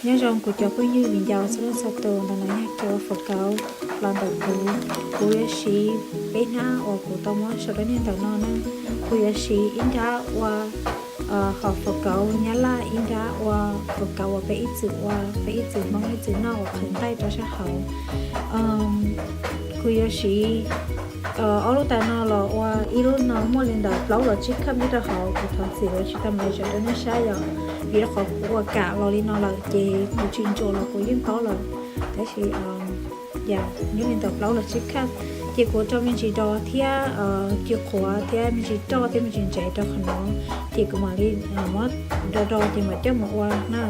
Nyob zoo kuv cov phooj ywg viv ncaus txhua leej txhua tus, ntawm no yog kev ua fawm kauv los ntawm kuv. Kuv yuav siv peb hnab uas kuv tau muab sau rau nej ntawm no na. Kuv yuav siv ib nrab ua hom fawm kauv nyab laj, ib nrab ua fawm kauv uas peb ib txwm ua, peb ib txwm Hmoob ib txwm noj uas qhwv nqaij rau sab hauv. Kuv yuav siv ob lub tais no los ua ib lub no muaj li ntawm plaub los tsib khaj nyob rau hauv, kuv thov txim lawv tsis tau measure rau nej saib yom, vim rau qhov kuv ua kam los li no lawm ces kuv tsis ntsuas los kuv yeej paub lawm. Tab sis nyob li ntawm plaub los tsib khaj, ces kuv rau me ntsis dos thiab cw qhuav thiab me ntsis roj thiab me ntsis ntsev rau qhov no, ces kuv mam li muab do do ces mam coj mus ua na.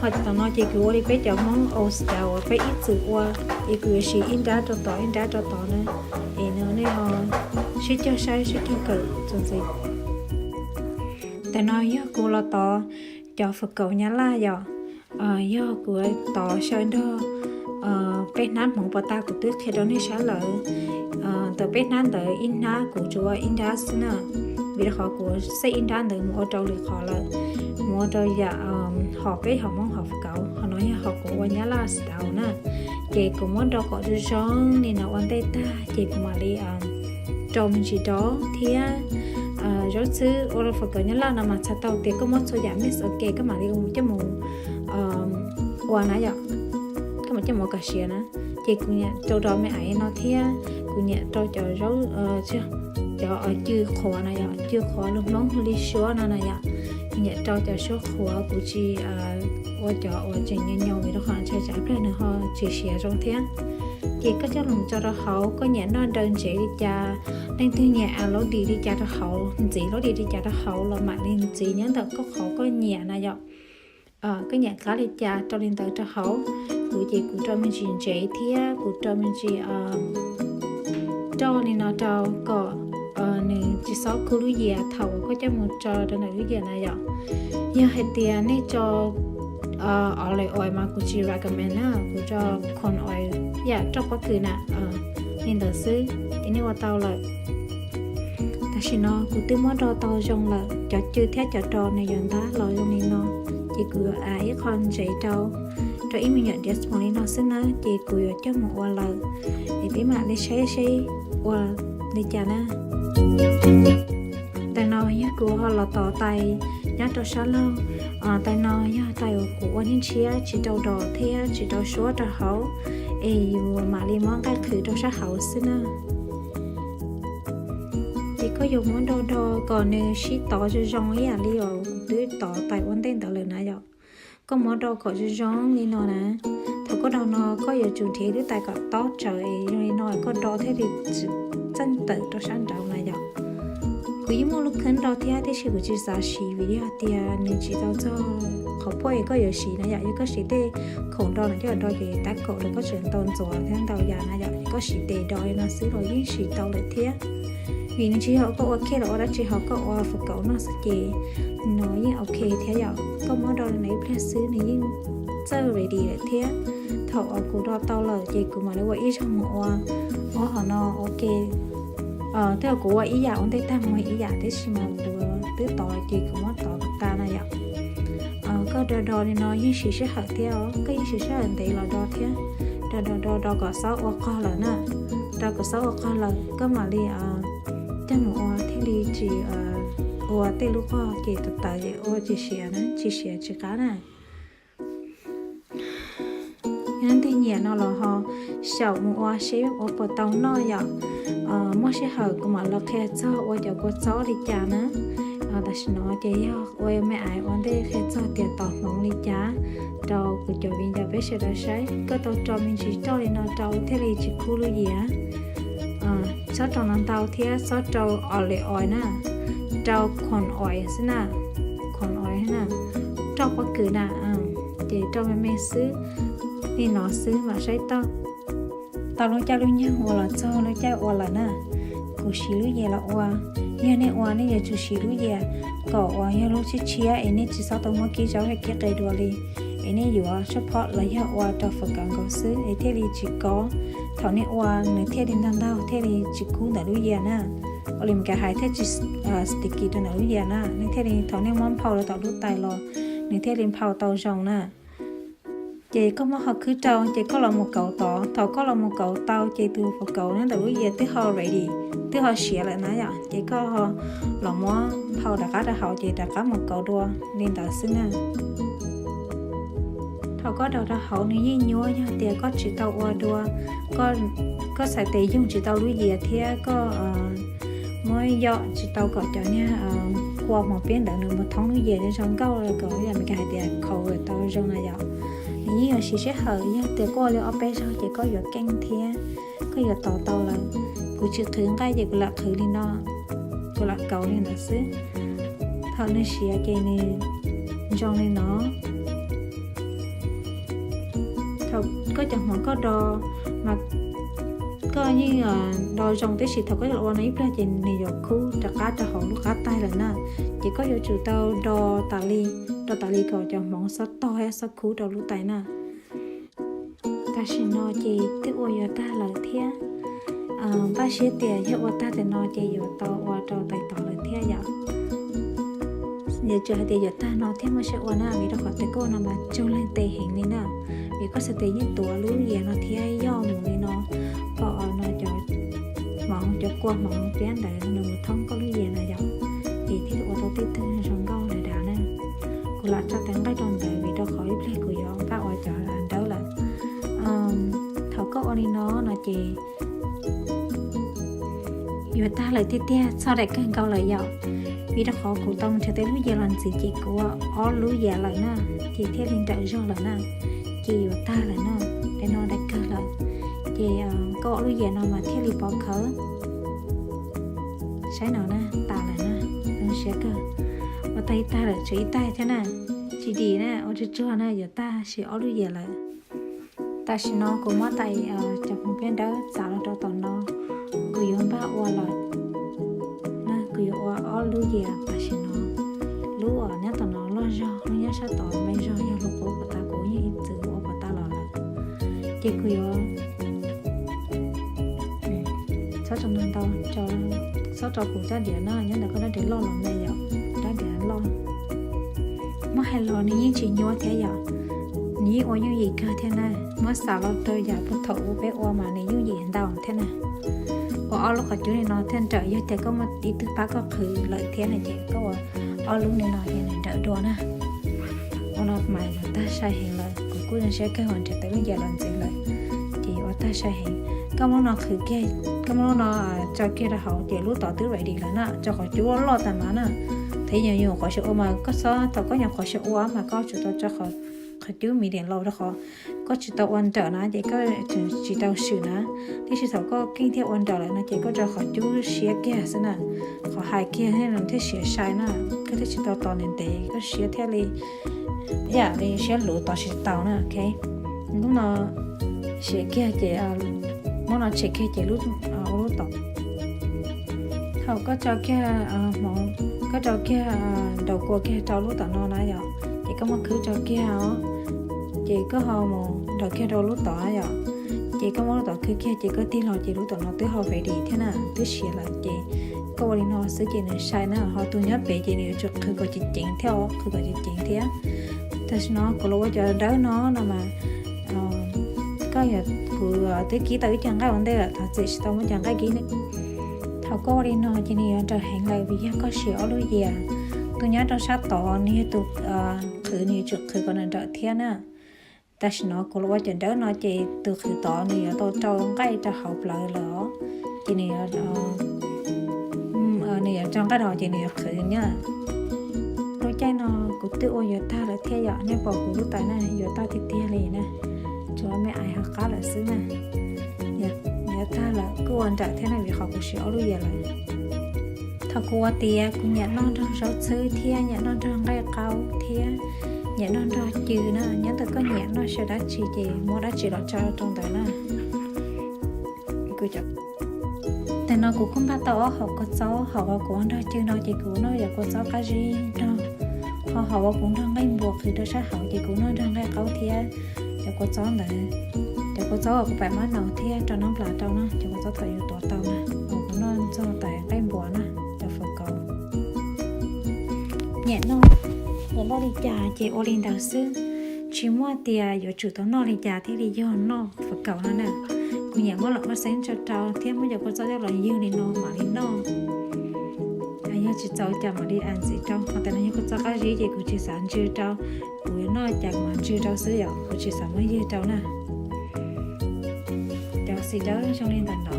Ho tam no ces kuv ua li peb cov Hmoob old style uas peb ib txwm ua, es kuv yuav siv ib nrab rau tod ib nrab rau tod na. Es no nej ho sib cog saib sib cog kawm txuas ntxiv. Tam no yog kuv los tov cov fawm kauv nyab laj yom. Yog kuv tov xyaw nrog peb hnab hmoov pas tas kuv twb qhia rau nej saib lawm. Ntawm peb hnab ntawd ib hnab kuv tsuas ua ib nrab xwb na, vim rau qhov kuv xeb ib nrab ntawd mus ua rau lwm qhov lawm, mus ua rau yam hom peb hom Hmoob hom fawm kauv, ho no yog hom kuv ua nyab laj style na. Ces kuv muab do kom zoo zoo li no ua ntej tag ces kuv mam li rau me ntsis dos thiab zaub txhwb. Ua rau fawm kauv nyab laj no mas txhais tau tias koj muab txhua yam mix ua ke koj mam li coj mus ua na yom, koj mam coj mus ua kom siav na. Ces kuv nyiam rau dos me aiv no thiab kuv nyiam rau cov zaub, cov cw qhuav na yom, cw qhuav lus Hmoob hu li suab no na yom. Kuv nyiam rau cov suab qhuav, kuv tsis ua cov uas tseem nyoos nyoos vim rau qhov ntshai tsam pliag nws ho tsis siav zoo thiab. Ces koj coj los tso rau hauv, koj nyiam noj daw ntsev li cas, leej twg nyiam add laub dis li cas rau hauv, ntxiv laub dis li cas rau hauv los mam li ntxiv nyob ntawm koj qhov koj nyiam na yom. Koj nyiam qab li cas rau li ntawd rau hauv. Kuv ces kuv rau me ntsis ntsev thiab kuv rau me ntsis roj li no rau kom nws tsis txhob kub lub yias thaum uas koj coj mus tso rau ntawm lub yias na yom. Yog hais tias nej tso olive oil mas kuv tsis recommend na, kuv tso corn oil, yam roj pob kws na, li ntawd xwb ces nej ua tau lawm. Tam sim no kuv twb muab do tau zoo lawm, cov cw thiab cov dos nws yuav ntab los zoo li no, ces kuv yuav add ib qho ntsev rau, rau ib me nyuam diav smoke li no xwb na, ces kuv yuav coj mus ua lawm. Es peb mam li saib seb ua li cas na. Tais no yog kuv ho los tov tais nyob rau sab laug. Tais no yog tais uas kuv ua niaj ntshiab tsis rau dos thiab tsis rau suab rau hauv, es yus mam li muab nqaij qhwv rau sab hauv xwb na. Ces koj yuav muab do do kom nws sib tov zoo zoo ib yam li uas kuv twb tov tais ua ntej ntawd lawm na yom. Koj muab do kom zoo zoo li no na. Thaum koj do no koj yuav tsum nrhiav lub tais kom tob tsawv es zoo li no koj do thiaj li txeej tawm rau sab nraud na yom. Kuv yeej muaj lub khab do thiab tiam sis kuv tsis xav siv vim yog tias nws tsis tau txog qhov poj es koj yuav siv na yom. Yog koj siv tej khoom do no coj do ces tab kaum rau koj tseem tau ntxuav thiab ntau yam na yom. Koj siv tes do li no xwb los yeej siv tau lawm thiab. Vim nws tsis yog koj ua cake los ua dab tsi, ho koj ua fawm kauv noj xwb ces no yeej ok thiab yom. Koj muab do li no ib pliag xwb nws yeej txawj ready lawm thiab. Thaum uas kuv do tau lawm ces kuv mam li ua ib zaug mus ua, ua hom no ua ke. Twb yog kuv ua ib yam ua ntej tag mus ib yam tiam sis mas kuv twb tov ces kuv muab tov tas na yom. Koj do do li no yeej siv sij hawm thiab os, koj yeej siv sij hawm ntev los do thiab. Do do do do kom xob ua qog lawm na, do kom xob ua qog lawm koj mam li coj mus ua thiaj li tsis ua tej lub qog ces tawv tawv es ua tsis siav na, tsis siav tsis qab na. Yog leej twg nyiam no los ho xyaum mus ua seb ua puas tau noj yom. Muaj sij hawm kuv mam los qhia txog ua cov kua txob li cas na. Tam sim no ces yog ua me aiv ua ntej qhia txog tias tov hmoov li cas rau kuv cov viv ncaus peb sawv daws saib. Koj tau rau me ntsis roj li no rau thiaj li tsis kub lub yias. Txhob rau no ntau thiab txhob rau olive oil na, rau corn oil xwb na, corn oil na, roj pob kws na, ces rau me me xwb. Li no xwb mam saib tau. Tau lub caij lub nyoog ua los txog lub caij ua lawm na, kuv siv lub yias los ua. Yog nej ua nej yuav tsum siv lub yias kom uas yog lub tshiab tshiab es nej tsis txhob tau muab kib zaub thiab kib qe dua li, es nej yuav tshuaj phob los yog ua rau fawm kauv nkaus xwb es thiaj li tsis kob. Thaum nej ua nws thiaj li ntog ntog thiaj li tsis kub ntawm lub yias na. Ua li Meskas hais thiaj tsis sticky rau ntawm lub yias na, nws thiaj li thaum nej muab nphau rau tom lub tais los nws thiaj li nphau tau zoo na. Ces koj muab ho khwb rau ces koj los mus kauv tod. Thaum koj los mus kauv tau ces tus fawm kauv nyob ntawm lub yias twb ho ready, twb ho siav lawm na yom. Ces koj los muab nphau rov qab rau hauv ces rov qab mus kauv dua li ntawd xwb na. Thaum koj daus rau hauv nws yeej nyuaj, yog tias koj tsis tau ua dua, koj txhais tes yoog tsis tau lub yias thiab koj muab yom tsis tau kom cov niag kua hmoov piab ntawd nws mus thoob lub yias zoo nkauj los kom yam Meskas hais tias cover tau zoo na yom. Nws yeej yuav siv sij hawm, yog tias koj ua li ob peb zaug ces koj yuav keej thiab koj yuav tos tau lawm. Kuv tsis qhwv nqaij ces kuv lam qhwv li no, kuv lam kauv li ntawd xwb. Thaum nws siav ces nws zoo li no. Thaum koj cov hmoov koj do mas koj yeej do zoo tib si, thaum koj los ua no ib pliag ces nws yuav khub rov qab rau hauv lub qab tais lawm na. Ces koj yuav tsum tau do tas li, do tas li kom cov hmoov xob tog thiab xob khub rau lub tais na. Tam sim no ces twb ua yuav tag lawm thiab. Npaj siab tias yog ua tag tam no ces yuav tau ua rau tais tod lawm thiab yom. Yuav tsum hais tias yuav tag no thiab muaj siab ua na, vim rau qhov tias koj ua no mas tsaug leej tes heev li na. Vim koj txhais tes yeej tuav lub yias no thiab yoj mus li no, kom no cov hmoov, cov kua hmoov piab ntawd nws mus thoob koj lub yias na yom, ces thiaj li ua tau tej tug zoo nkauj dav dav na. Kuv lam tso tais nqaij rau ntawd vim rau qhov ib pliag kuv yuav npaj ua cov dawb lawm. Thaum koj ua li no no ces yuav tag lawm tiag tiag, txog daim kawg nkaus lawm yom. Vim rau qhov kuv tau mus nrhiav tau lub yias los ntxiv ces kuv ua ob lub yias lawm na, ces thiaj li nrawm zog lawm na, ces yuav tag lawm na. Daim no daim kawg lawm, ces koj ua lub yias no mas thiaj li pov khawv. Saib no na, tas lawm na, zoo siab kawg. Ua tag ib tais lawm, tshuav ib tais thiab na, tsis dim na, ua tsuag tsuag na, yuav tag siv ob lub yias lawm. Tam sim no kuv muab tais cov hmoov piab dawb txav los rau tom no, kuv yuav npaj ua lawm. Kuv yuav ua ob lub yias tam sim no. Lub uas nyob tom no loj zog, lub nyob sab tod me zog, yog lub qub puas tas, kuv yeej ib txwm ua puas tas los lawm. Ces kuv yuav txhob tso ntau ntau, txhob rau kuv rab diav na, nyob ntawm koj rab diav loj los me yom, rab diav loj. Muab hais los nws yeej tsis nyuaj thiab yom, nws yeej ua yooj yim kawg thiab na. Muab xav los rau yam puag thaum ub peb ua mas nws yooj yim ntau thiab na. Ua ob lub qhov cub li no thiaj nrawm, yog tias koj muaj ib tug pab koj qhwv lawm thiab na ces koj ua ob lub li no ces nws nrawm dua na. Ua no mas yuav tag sai heev lawm, kuv kuj zoo siab kawg uas nrhiav tau lub yias los ntxiv lawm, ces yuav ua tag sai heev. Koj muab no qhwv kiag, koj muab lub no tso kiag rau hauv ces lub tod twb ready lawm na, tso qhov cub loj tas mas na. Thaum yus nyuam qhuav xyaw ua mas koj txhob, thaum koj nyuam qhuav xyaw ua mas koj tsum tau tso qhov cub medium low rau qhov koj tsis tau ua nrawm na ces koj tseem tsis tau swm na. Tiam sis thaum koj keej thiab ua nrawm lawm no ces koj tso qhov cub siab kiag xwb na, qhov hais kiag thiaj siav sai na, koj thiaj tsis tau tos ntev ntev, koj siab thiaj li ib yam li siab luv tos tsis tau na. Lub no siav kiag ces, muab no tshem kiag ces ua lub tod. Thaum koj tso kiag hmoov, koj tso kiag nraum kua kiag rau lub tom no na yom, ces koj muab khwb tso kiag os, ces koj ho mus nraum kiag rau lub tod yom, ces koj muab lub tod khwb kiag ces koj tig los ces lub tom no twb ho ready thiab na, twb siav lawm ces koj ua li no xwb ces nws sai na, ho tus nyob pem ces nws yuav tsum qhwv kom ceev ceev thiab, qhwv kom ceev ceev thiab. Tam sim no kuv los ua cov dawb no no mas, koj, kuv twb kib tau ib co nqaij ua ntej lawm, thov txim tsis tau muab cov nqaij kib ne. Thaum koj ua li no ces nws yuav nrawm heev lawm vim yog koj siv ob lub yias. Tus nyob rau sab tod nws yog tus qhwv, nws yuav tsum qhwv kom nws nrawm thiab na. Tam sim no kuv los ua cov dawb no ces tus qhwv tod nws yuav tau rau nqaij rau hauv plawv lawm, ces nws yuav, nws yuav rau nqaij rau hauv ces nws yuav qhwv na. Lub caij no kuv twb ua yuav tag lawm thiab yom, nej pom kuv lub tais na yuav tag tiag tiag li na, tsuas me ais hauv qab lawm xwb na. Yuav tag lawm, kuj ua nrawm thiab na vim qhov kuv siv ob lub yias lawm. Thaum kuv ua tiav kuv nyiam noj nrog zaub txhwb thiab nyiam noj nrog nqaij qaub thiab nyiam noj nrog cw na, nyob ntawm koj nyiam noj xyaw dab tsi ces muab dab tsi los tso rau ntawd na. Tam no kuv kuj npaj tau ob hom kua txob, hom uas kuv ua nrog cw no ces kuv noj yam kua txob qab zib nrog, ho hom uas kuv nrog nqaij npua qhwv rau sab hauv ces kuv noj nrog nqaij qaub thiab cov kua txob ntawd. Cov kua txob uas kuv pam mab naus thiab rau nab nplas rau na, cov kua txob thaum yus tuav tau na, uas kuv noj txog tais nqaij npua na, cov fawm kauv. Nyiam noj, nyiam noj li cas ces ua li ntawd xwb. tsis muaj tias yuav tsum tau noj li cas thiaj li yog noj fawm kaus no na. Kuv nyiam muab lam huab xeeb tso rau thiab muab cov kua txob coj los ywg li no mam li noj. Yog tsis txaus cas mam li add ntxiv rau, ho tais no yog kua txob qab zib ces kuv tsis xav ntsw rau, kuv yuav noj cas kuv mam ntsw rau xwb yom, kuv tsis xav muab ywg rau na. Cov xim dawb zoo li ntawm no,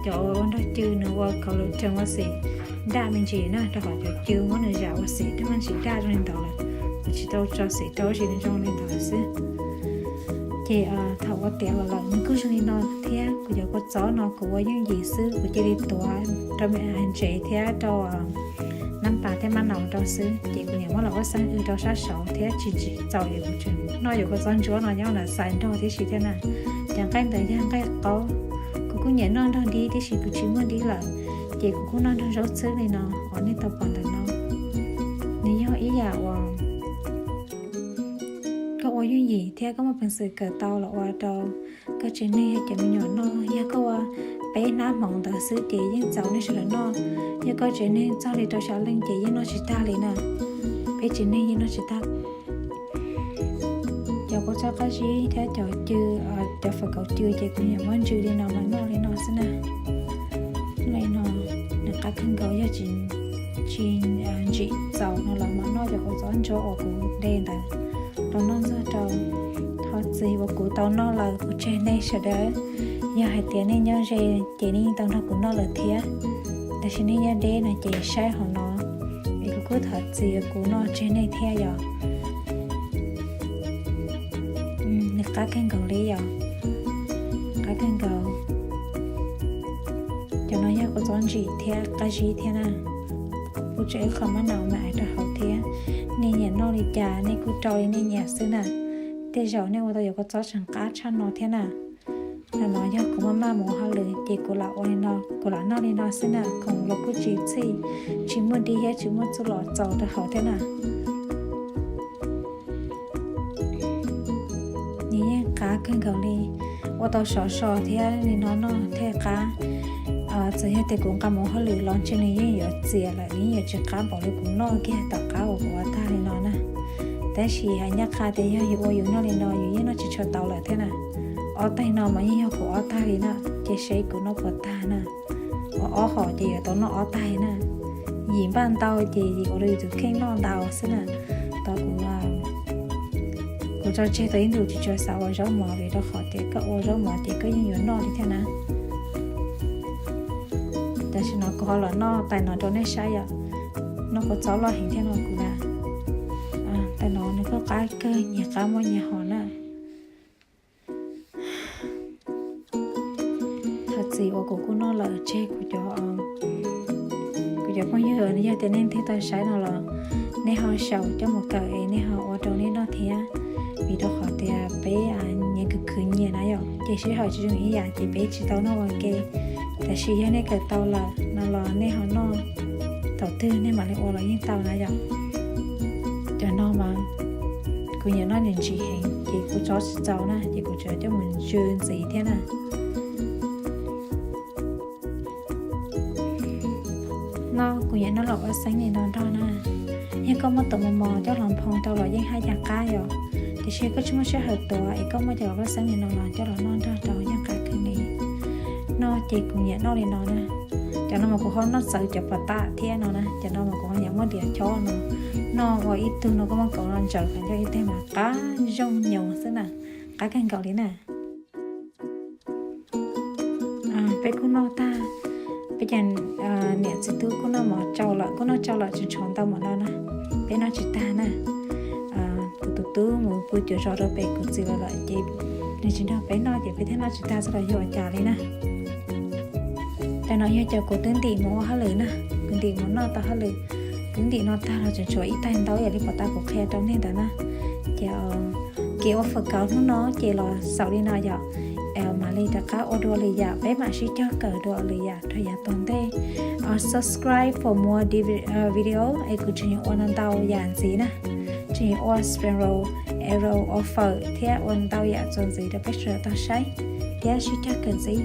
cov ua nrog cw nws ua kaus lus rhees ua xim daj me ntsis na, rau qhov cov cw muab nws zam ua xim daj me ntsis daj zoo li ntawd lawm, kuv tsis tau tso xim rau tab sis nws zoo li ntawd lawm xwb. Ces thaum ua tiav los lawm nws kuj zoo li no thiab. Kuv cov kua txob no kuv ua yooj yim xwb, kuv cia li tuav rau me ntsev thiab rau nab pas thiab mab naus rau xwb, ces kuv niam muab los huab xeeb wb rau sab saud thiab tsis txaus es kuv tseem noj yuav kua txob ntsuab no nyob ntawm xais nrog tib si thiab na. Cov nqaij ntawd yog nqaij qaub, kuv kuj nyiam noj nrog dib tib si kuv tsis muaj dib lawm, ces kuv kuj noj nrog zaub txhwb li no uas nej tau pom ntawm no. Nws yog ib yam uas koj ua yooj yim thiab koj muaj peev xwm kawm tau los ua rau koj tsev neeg yog cov me nyuam noj. Yog koj ua peb hnab hmoov ntawd xwb ces yeej txaus nej sawv daws noj. Yog koj tsev neeg txog li rau xya leej ces yeej noj tsis tag li na. Peb tsev neeg yeej noj tsis tag. Cov kua txob qab zib thiab cov cw, cov fawm kaus cw ces kuv niam muab ntsw li no mas noj li no xwb na. Noj li no nws qab kawg nkaus, yog tsis ntsim txaus no los mam noj cov kua txob ntsuab uas kuv de ntawd los noj ntxuag rau. Thov txim uas kuv tau noj lawm kuv tseg nej sawv daws. Yog hais tias nej nyob ze ces nej yeej tau nrog kuv noj lawm thiab, tab sis nej nyob deb no ces saib hauv no, es kuv kuj thov txim uas kuv noj tseg nej thiab yom. Nws qab kawg nkaus li yom, qab kawg nkaus. Cov no yog kua txob ntsim thiab qab zib thiab na. Kuv tseem ib qho mab naus me ais rau hauv thiab. Nej nyiam noj li cas nej kuj rau li nej nyiam xwb na. Tej zaum nej ua tau yuav kua txob tseem qab tshaj no thiab na. Ntawm no yog kuv maj maj mus ua hauj lwm ces kuv lam ua li no, kuv lam noj li no xwb na, khoom los kuj tsis txhij, tsis muaj dib thiab tsis muaj txuj lom txaus rau hauv thiab na. Nws yeej qab kawg nkaus li, ua tau sov so thiab li no noj thiaj qab. Txawm yog tias kuv nqa mus hauj lwm los ntshe nws yeej yuav txias lawm, nws yeej yuav tsis qab npaum li kuv noj kiag tom qab uas kuv ua tag li no na. Tab sis hais ncaj qha tias yog yus ua yus noj li no yus yeej noj tsis tshua tau lawm thiab na. Ob taig no mas yeej yog kuv ob taig li na, ces seb kuv noj puas tag na. Ua ob hom ces yuav tau noj ob taig na. Yim npaj ntau ces yim ua rau yus tus kheej noj ntau xwb na. Tau kuv, kuv tso tseg tau ib ntus tsis tshua xav ua zaub mov vim rau qhov tias koj ua zaub mov ces koj yeej yuav noj li thiab na. Tam sim no kuv ho los noj tais no rau nej saib yom. Noj kua txob loj heev thiab no kuv na. Tais no nws kuj qab kawg, nyias qab muaj nyias hom na. Thov txim uas kuv kuj noj lawm tseg kuv cov, kuv cov phooj ywg, yog tias nej twg tau saib no los nej ho xyaum coj mus kawm es nej ho ua rau nej noj thiab. Vim rau qhov tias peb nyias khwv khwv nyias na yom, ces sij hawm tsis zoo ib yam ces peb tsis tau noj ua ke. Tab sis yog nej kawm tau lawm no los nej ho noj thaum twg nej mam li ua los yeej tau na yom. Cov no mas kuv nyiam noj ntsim ntsim heev ces kuv tso tsis txaus na ces kuv tseem coj mus ntsw ntxiv thiab na. No kuv nyiam noj los huab xeeb li no nrog na. Yog koj muaj tus mos mos coj los nphoo rau los yeej haj yam qab yom. Tiam sis koj tsis muaj sij hawm tuav es koj muaj cov los huab xeeb li no los coj los noj nrog rau yeej qab kawg li. No ces kuv nyiam noj li no na. Cov no mas kuv ho noj txawv cov pos tas thiab no na. Cov no mas kuv ho nyiam muab diav chob no noj ua ib tug no, koj muab kaus no ntsaws kom nco ib teg mas qab zoo nyoos xwb na, qab kawg nkaus li na. Peb kuj noj tag, peb cov niam txiv tub kuj noj mov tsau lawm, kuj noj tsau lawm tseem tshuav ntau mov no na, peb noj tsis tag na. Kuv tus tub mus pw cuav zos rau pem kuv txiv lawm lawm ces nws tsis nrog peb noj ces peb thiaj noj tsis tag xwb los yog ua cas li na. Tais no yog cov kuv twb ntim mus ua hauj lwm na, kuv ntim mus noj tau hauj lwm, kuv ntim no tag los tseem tshuav ib taig ntau yam li pos tas kuv qhia rau nej ntawd na. Ces kev ua fawm kauv hnub no ces los xaus li no yom. Mam li rov qab ua dua lwm yam, peb mam sib cog kawm dua lwm yam rau yav tom ntej. Subscribe for more video es kuv tseem yuav ua ntau ntau yam ntxiv na. Tseem yuav ua spring roll, egg roll, ua fawm thiab ua ntau yam txuas ntxiv rau peb sawv daws tau saib thiab sib cog kawm ntxiv.